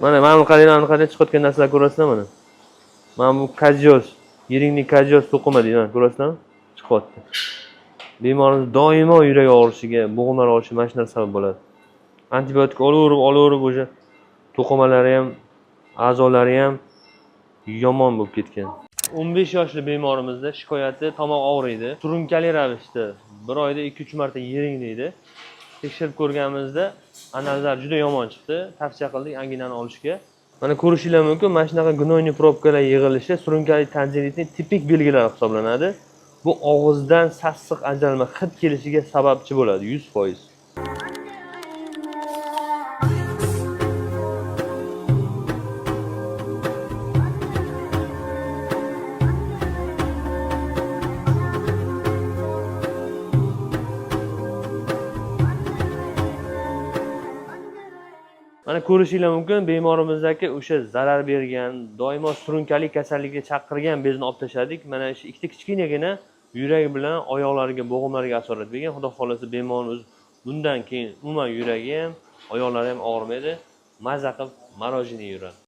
Mana mana bu qaranglar, mana qarang chiqayotgan narsalar ko'rasizlar mana. Mana bu kazioz, yiringli kazioz to'qima deydi, mana ko'rasizlarmi? Chiqyapti. Bemorimiz doimo yurak og'rishiga, bo'g'imlar og'rishiga mana shu narsa sabab bo'ladi. Antibiotik olaverib, olaverib o'sha to'qimalari ham, a'zolari ham yomon bo'lib ketgan. 15 yoshli bemorimizda shikoyati tomoq og'riydi. Surunkali ravishda bir oyda 2-3 marta yiringlaydi. Tekshirib ko'rganimizda analizlar juda yomon chiqdi. Tavsiya qildik anginani olishga. Mana ko'rishinglar mumkin, mana shunaqa гнойный probkalar yig'ilishi surunkali tonzillitning tipik belgilari hisoblanadi. Bu og'izdan sassiq ajralma hid kelishiga sababchi bo'ladi 100%. Mana ko'rishinglar mumkin, bemorimizdagi o'sha zarar bergan, doimo surunkali kasallikka chaqirgan bezni olib tashladik. Mana shu ikkita kichkinagina yuragi bilan oyoqlariga, bo'g'imlariga asorat bergan. Xudo xohlasa bemorimiz bundan keyin umuman yuragi ham, oyoqlari ham og'rimaydi. Maza qilib мороженое yuradi.